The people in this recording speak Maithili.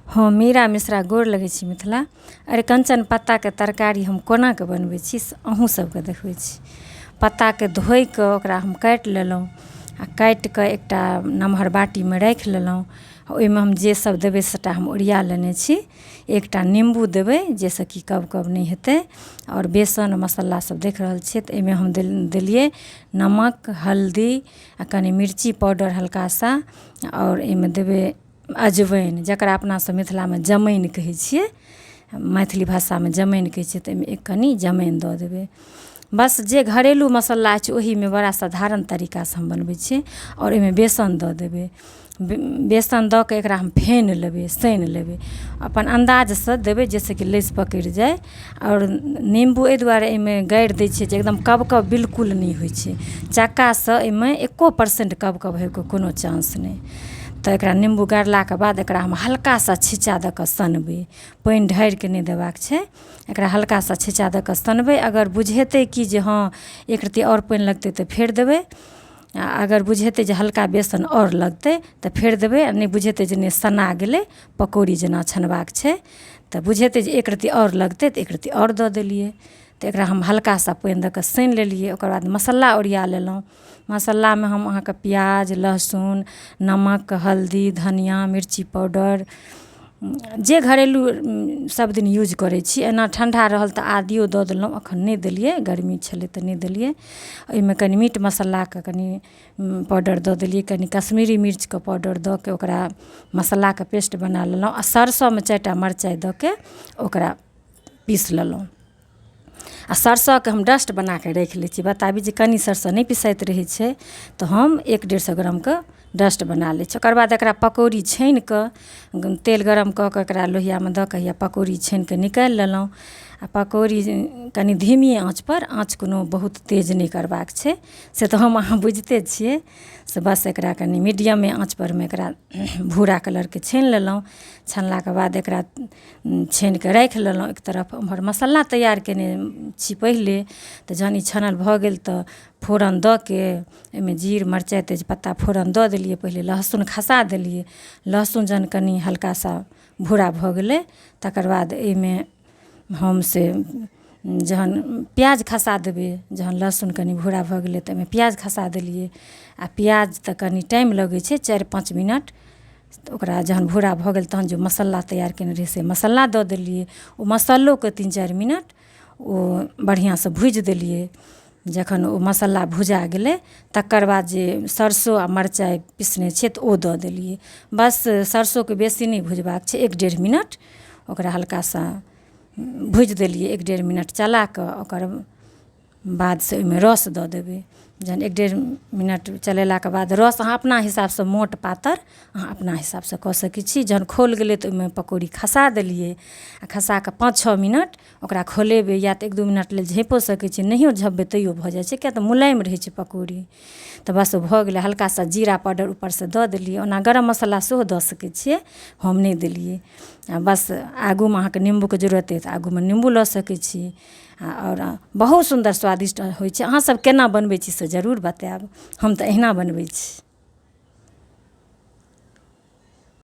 हम मीरा मिश्रा गोर लगै छी मिथिला अरिकञ्चन पत्ताके तरकारी हम कोनाके बनबै छी से अहूँ सबके देखबै छी। पत्ताके धोइके ओकरा हम काटि लेलहुँ आ काटिके एकटा नमहर बाटीमे राखि लेलहुँ। ओहिमे हम जे सब देबै सबटा हम ओरिया लेने छी। एकटा निम्बू देबै जाहिसँ कि कब कब नहि हेतै। आओर बेसन मसल्ला सब देख रहल छियै तऽ एहिमे हम देलियै नमक, हल्दी आ कनी मिर्ची पाउडर हल्का सा आओर एहिमे देबै अजवाइन, जकरा अपना सब मिथिलामे जमाइन कहै छियै, मैथिली भाषामे जमाइन कहै छियै, तऽ एहिमे एक कनी जमाइन दऽ देबै। बस जे घरेलू मसल्ला छै ओहिमे बड़ा साधारण तरीकासँ हम बनबै छियै। आओर एहिमे बेसन दऽ देबै। बेसन दऽ कऽ एकरा हम फेन लेबै, सानि लेबै, अपन अन्दाजसँ देबै जाहिसँ कि लसि पकड़ि जाइ। आओर निम्बू एहि दुआरे एहिमे गाड़ि दै छियै जे एकदम कब कब बिल्कुल नहि होइ छै। चक्कासँ एहिमे एको परसेन्ट कब कब होइके कोनो चान्स नहि। तऽ एकरा निम्बू गाड़लाके बाद एकरा हम हल्का सा छिच्चा दऽ कऽ सनबै, पानि ढारिके नहि देबाक छै। एकरा हल्का सा छिच्चा दऽ कऽ सनबै, अगर बुझेतै कि जे हँ एक रत्ती आओर पानि लगतै तऽ फेर देबै, आ अगर बुझेतै जे हल्का बेसन आओर लगतै तऽ फेर देबै, आ नहि बुझेतै जे नहि सना गेलै, पकौड़ी जेना छनबाक छै तऽ बुझेतै जे एक रत्ती आओर लगतै तऽ एक रत्ती आओर दऽ देलियै। तऽ एकरा हम हल्का सा पानि दऽ कऽ सानि लेलियै। ओकर बाद मसल्ला ओरिया लेलहुँ। मसल्लामे हम अहाँके प्याज, लहसुन, नमक, हल्दी, धनिया, मिर्ची पाउडर, जे घरेलू सब दिन यूज करै छी। एना ठण्डा रहल तऽ आदियो दऽ देलहुँ, एखन नहि देलियै, गर्मी छलै तऽ नहि देलियै। ओहिमे कनी मीट मसल्लाके कनी पाउडर दऽ देलियै, कनी कश्मीरी मिर्चके पाउडर दऽ के ओकरा मसल्लाके पेस्ट बना लेलहुँ आ सरसोमे 4टा मरचाइ दऽ के ओकरा पीस लेलहुँ। आ सरसोके हम डस्ट बनाके राखि लै छी। बताबी जे कनि सरसो नहि पिसाइत रहै छै तऽ हम 1-1.5 ग्रामके डस्ट बना लै छी। ओकर बाद एकरा पकौड़ी छानिकऽ तेल गरम कऽ कऽ एकरा लोहियामे दऽ कऽ पकौड़ी छानिकऽ निकालि लेलहुँ। आ पकौड़ी कनि धीमी आँचपर, आँच कोनो बहुत तेज नहि करबाक छै, से तऽ हम अहाँ बुझिते छियै। से बस एकरा कनि मीडियमे आँचपरमे एकरा भूरा कलरके छानि लेलहुँ। छानलाके बाद एकरा छानिकऽ राखि लेलहुँ एक तरफ। ओम्हर मसल्ला तैयार कयने छी पहिले, तऽ जहन ई छानल भऽ गेल तऽ फोरन दऽ के ओहिमे जीर, मरचाइ, तेजपत्ता फोरन दऽ देलियै। पहिले लहसुन खसा देलियै। लहसुन जहन कनि हल्का सा भूरा भऽ गेलै तकर बाद एहिमे हम से जहन प्याज खसा देबै। जहन लहसुन कनि भूरा भऽ गेलै तऽ ओहिमे प्याज खसा देलियै। आ प्याज तऽ कनि टाइम लगै छै, 4-5 मिनट। ओकरा जहन भूरा भऽ गेल तहन जे मसल्ला तैयार कयने रहियै से मसल्ला दऽ देलियै। ओ मसल्लोके 3-4 मिनट ओ बढ़िआँसँ भुजि देलियै। जखन ओ मसल्ला भुजा गेलै तकर बाद जे सरसो आ मरचाइ पिसने छियै तऽ ओ दऽ देलियै। बस सरसोके बेसी नहि भुजबाक छै, 1-1.5 मिनट ओकरा हल्का सा भुजि देलियै। 1-1.5 मिनट चला कऽ ओकर बाद से ओहिमे रस दऽ देबै। जहन 1-1.5 मिनट चलेलाके बाद रस अहाँ अपना हिसाबसँ मोट पातर अहाँ अपना हिसाबसँ कऽ सकै छी। जहन खौल गेलै तऽ ओहिमे पकौड़ी खसा देलियै आ खसा कऽ 5-6 मिनट ओकरा खोलेबै, या तऽ 1-2 मिनट लेल झाँपिओ सकै छी, नहियो झँपबै तैयो भऽ जाइ छै, किएक तऽ मुलायम रहै छै पकौड़ी। तऽ बस भऽ गेलै। हल्का सा जीरा पाउडर ऊपरसँ दऽ देलियै। ओना गरम मसल्ला सेहो दऽ सकै छियै, हम नहि देलियै। आ बस आगूमे अहाँके निम्बूके जरूरत अइ तऽ आगूमे निम्बू लऽ सकै छी। आओर बहुत सुन्दर स्वादिष्ट होइ छै। अहाँसभ केना बनबै छी से जरूर बतायब, हम तऽ अहिना बनबै छी।